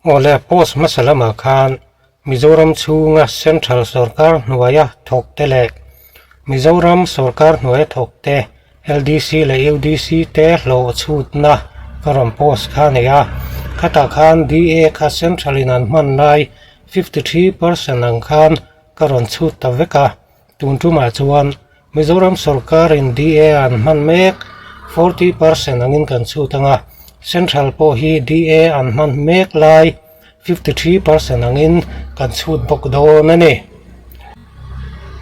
Awle, post hmasa lamah khan Mizoram chhunga Central sawrkar hnuaia thawkte leh Mizoram sawrkar hnuaia thawkte LDC leh UDC te hlawh chhutna ka rawn post kha a nei a. Khatah khan DA kha Central in an hman lai 53% ang khan ka rawn chhut ta vek a. Tun tumah chuan Mizoram sawrkarin DA an hman mek 40% angin kan chhut ang a, Central pawh hi DA an hman mek lai 53% angin kan chhut bawk dawn a ni.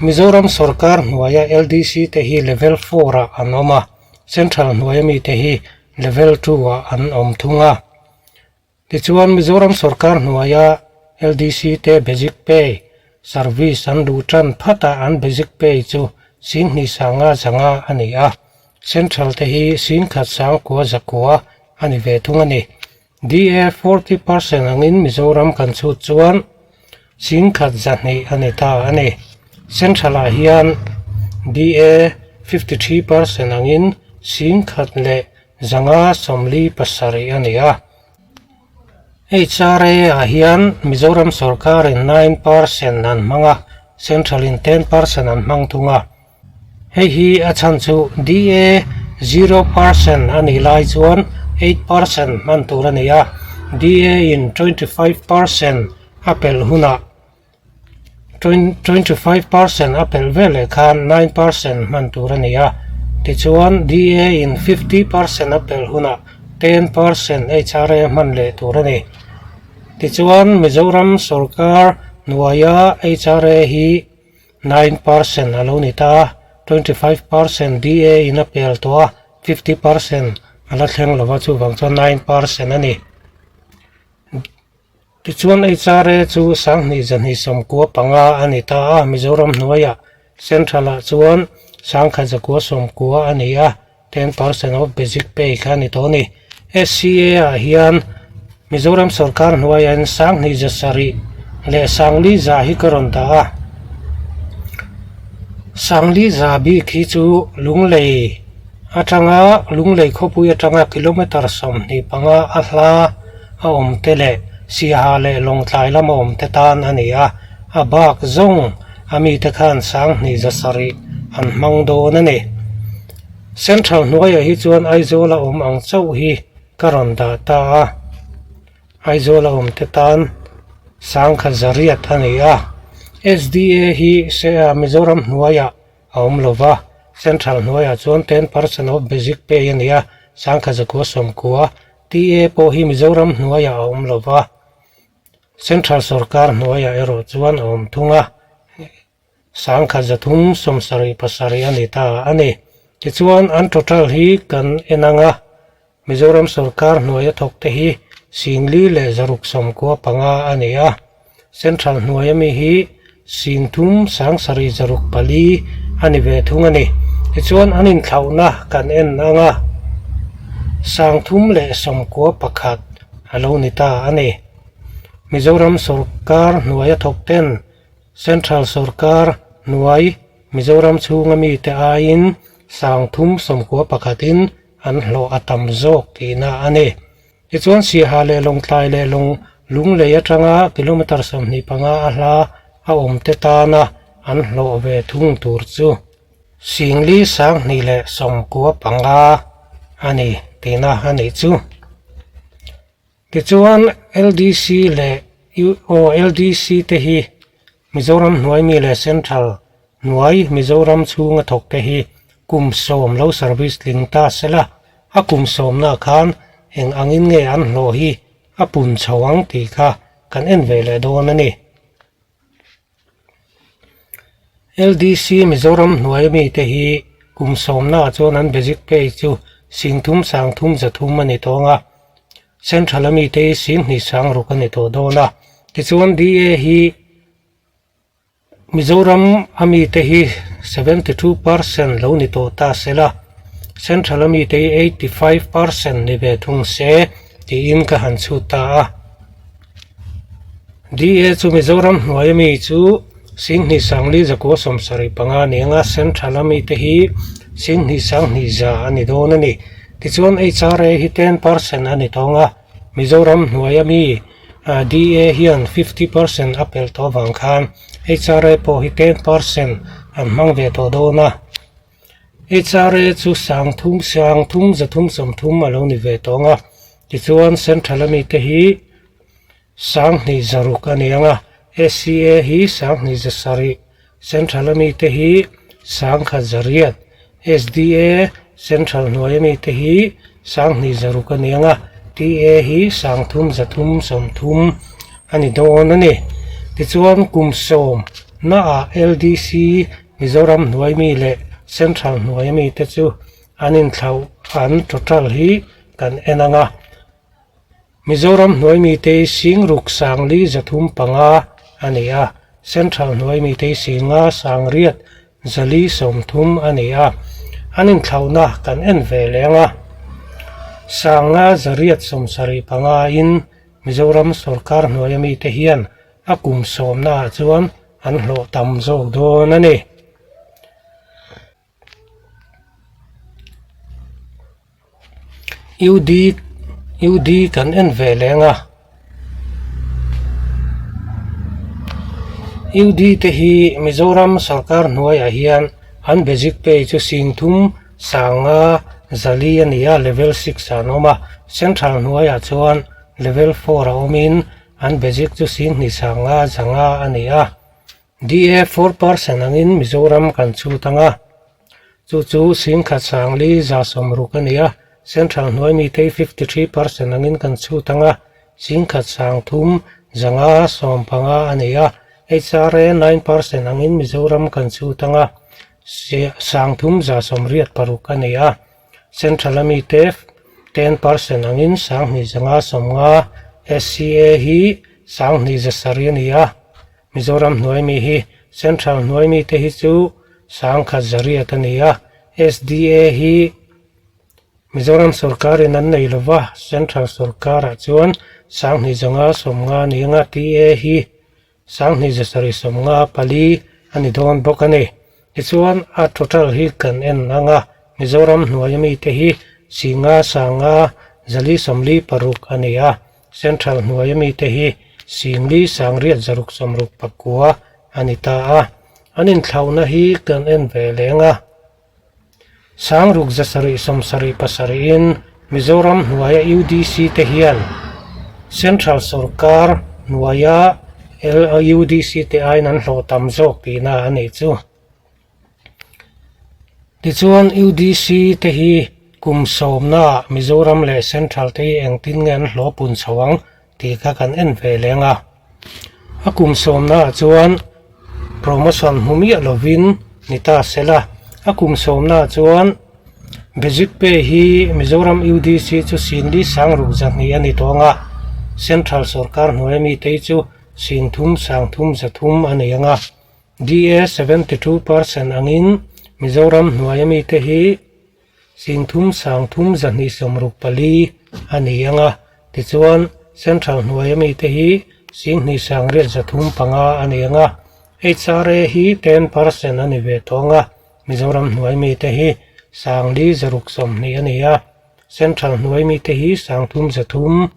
Mizoram sawrkar hnuaia LDC te hi level four ah an awm a, Central hnuaia mite hi level two ah an awm thung a. Tichuan, Mizoram sawrkar hnuaia LDC te basic pay service an luh tan phat a, an basic pay chu 20 sanga zanga a ni a, Central te hi 10,000 sangkua zakua a ni ve thung a ni. DA 40% angin Mizoram kan chhut chuan 10,000 zahnih a ni ta a ni. Central ah hian DA 53% angin 10,000 leh Zanga 47 a ni a. HRA ah hian Mizoram sawrkarin 9% an hmang a, Central in 10% an hmang thung a. Hei hi a chhan chu DA 0% a nih lai chuan 8% hman tur a ni a, DA in 25% a pelh hunah 25% a pelh veleh khan 9% hman tur a ni a, tichuan DA in 50% a pelh hunah 10% HRA hman leh tur a ni. Tichuan Mizoram sawrkar hnuaia HRA hi 9% a lo ni ta a, 25% DA in a pel tawh a, 50% a la thleng lova chuvang chuan 9% a ni. Tichuan HRA chu 20 zahnih 95 a ni ta a, Mizoram hnuaiah Central ah chuan 10,000 zakua 90 a ni a, 10% of basic pay kha a ni tawh a ni. SCA ah hian Mizoram sawrkar hnuaiah hian 20 za sarih leh 40 za hi ka rawn dah a, 40 za bik hi chu Lunglei atanga Lunglei khawpui atanga kilometer 25 a hla a awm te leh Siaha leh Lawngtlai lama awm te tan a ni a, a bak zawng a mite khan 20 za sarih an hmang dawn a ni. Central hnuaiah hi chuan Aizawl a awm ang chauh hi ka rawn dah ta a, Aizawl a awm te tan 10,000 zariat a ni a. SDA hi Mizoram hnuaiah a awm lo va, Central hnuaiah chuan 10% of basic pay a ni a, 10,000 zakua 90. TA pawh hi Mizoram hnuaiah a awm lo va, Central sawrkar hnuaiah erawh chuan a awm thung a, 10,000 zathum 77 a ni ta a ni. Tichuan an total hi kan en ang a, Mizoram sawrkar hnuaia thawkte hi 4,000 leh 695 a ni a, Central hnuaia mi hi 3,000 7,604 a ni ve thung a ni. Tichuan an inthlauhna kan en ang a, 391 a lo ni ta a ni. Mizoram sawrkar hnuaia thawk ten Central sawrkar hnuai Mizoram chhunga mite aiin 391 in an hlawh a tam zawk tihna a ni. Tichuan Siaha leh Lawngtlai leh Lawng Lunglei atanga kilometre 25 a hla a awm te tana an hlawh ve thung tur chu 4,000 20 leh 95 a ni tihna a nih chu. Tichuan LDC leh aw LDC te hi Mizoram hnuai mi leh Central hnuai Mizoram chhunga thawk te hi kum sawm lo service tling ta sela, a kum sawmna khan eng angin nge an hlawh hi a pun chho ang tih kha kan en ve leh dawn a ni. LDC Mizoram hnuai mi te hi kum sawmna chuan an basic pay chu 3,000 3,300 a ni tawng a, Central a mite hi 2,000 6,000 a ni tawh dawn a, tichuan DA hi Mizoram a mite hi 72% lo ni tawh ta sela, Central a mite hi 85% ni ve thung se tiin ka han chhut ta a. DA chu Mizoram hnuai a mi chu 2,000 4,000 zakua 75 a ni ang a, Central a mite hi 2,000 2,100 a ni dawn a ni. Tichuan HRA hi 10% a ni tawng a, Mizoram hnuai a mi. DA hian 50% a pelh tawh avang khan HRA pawh hi 10% an hmang ve tawh dawn a. HRA chu sangthum sangthum zathum sawmthum a lo ni ve tawh ang a, tichuan central ami te hi Sanghnih zaruk a ni ang a, SCA hi sanghnih za sarih, Central ami te hi sangkhat zariat, SDA, Central hnuai ami te hi sanghnih zaruk a ni ang a, TA hi sangthum zathum sawmthum a ni dawn a ni. Tichuan kum sawm naah LDC Mizoram hnuai mi leh Central hnuai ami te chu an inthlauh an total hi kan en ang a. Mizoram hnuai mite Singruk Sangli 305 a ni a, Central hnuai mite Singa Sangriat 430 a ni a, an inthlauhna kan en ve leng a. Sanga 875 in Mizoram sawrkar hnuaia mite hian a kum sawmnaah chuan an hlawh tam zawk dawn a ni. UD UD kan en ve leng a UD te hi Mizoram sawrkar hnuaiah hian an basic pay chu singthum sanga zali a ni a level six ah an awm a central hnuaiah chuan level four a awmin an basic chu singhnih sanga zanga a ni a. DA four percent angin Mizoram kan chhut ang a, chu chu Singkhat Sangli 160 a ni a, Central hnuai mite 53 percent angin kan chhut ang a, Singkhat Sangthum 515 a ni a, HRA 9 percent angin Mizoram kan chhut ang a, Sangthum 186 a ni a, Central amite 10 percent angin 2590, SCA hi 2700 a ni a. Mizoram hnuai mi hi Central hnuai mite hi chu sangkhat zariat a ni a, SDA hi Mizoram sawrkarin an nei lova, Central sawrkarah chuan 2590 a ni anga TA hi 2794 a ni dawn bawk a ni. Tichuan a total hi kan en ang a, Mizoram hnuai mite hi singa sanga 446 a ni a. Central hnuaia mite hi Singli Sangriat 669 a ni ta a, an inthlauhna hi kan en ve leng a. Sangruk 777 in Mizoram hnuaia UDC te hian Central sawrkar hnuaia UDC te aiin an hlawh tam zawk tihna a nih chu. Tichuan UDC te hi kum sawmnaah Mizoram leh Central te hi engtin nge an hlawh pun chho ang tih kha kan en ve leng a. A kum sawmnaah chuan promotion hmu miah lovin ni ta se la, a kum sawmnaah chuan Basic Pay hi Mizoram UDC chu Singli Sangruk 200 a ni tawh ang a, Central sawrkar hnuaia mite hi chu Singthum Sangthum 300 a nei ang a. DA 72 percent angin Mizoram hnuaia mite hi Singthum Sangthum 264 a ni ang a, tichuan Central hnuaia mite hi Singhnih Sangriat 305 a ni ang a, HRA hi 10 percent a ni ve tawh ang a, Mizoram hnuai mite hi Sangli 620 a ni a, Central hnuai mite hi Sangthum 300,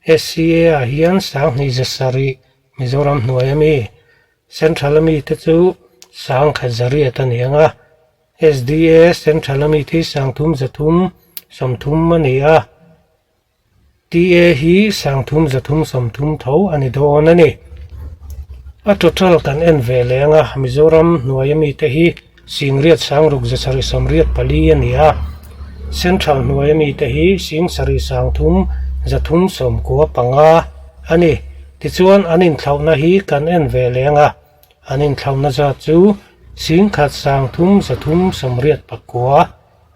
SCA ah hian Sanghnih 700 Mizoram hnuaia mi Central ami te chu sangkhat zariat a ni ang a, SDA Central ami te hi sangthum 330 a ni a, TA hi sangthum 330 tho a ni dawn a ni. A total kan en ve leh ang a, Mizoram hnuai ami te hi Singriat Sangruk 784 a ni a, Central hnuai ami te hi Singsarih Sangthum 395 a ni. Tichuan an inthlauhna hi kan en ve leng a, an inthlauhna zat chu Singkhat Sangthum 389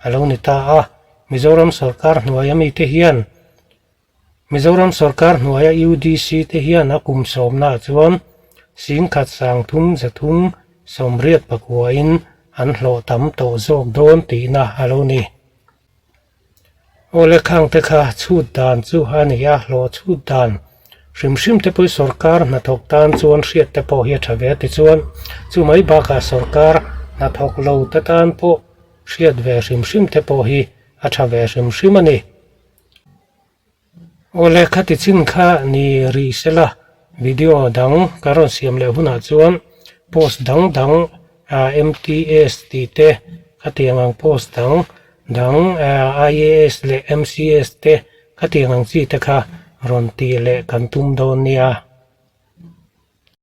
a lo ni ta a, Mizoram sawrkar hnuai ami te hian Mizoram sawrkar hnuaia UDC te hian a kum sawmnaah chuan Singkhat Sangthum 389 in an hlawh tam tawh zawk dawn tihna a lo ni. Awle khang te kha chhut dan chu a ni a, hlawh chhut dan hrim hrim te pawh sawrkar hnathawk tan chuan hriat te pawh hi a tha ve a tichuan chu mai bakah sawrkar hnathawk lo te tan pawh hriat ve hrim hrim te pawh hi a tha ve hrim hrim a ni. Awle khati chin kha ni rih sela video dang ka rawn siam leh hunah chuan post dang dang MTS tih te khatiang ang post dang dang IAS leh MCS te khatiang ang chi te kha rawn tih leh kan tum dawn nia.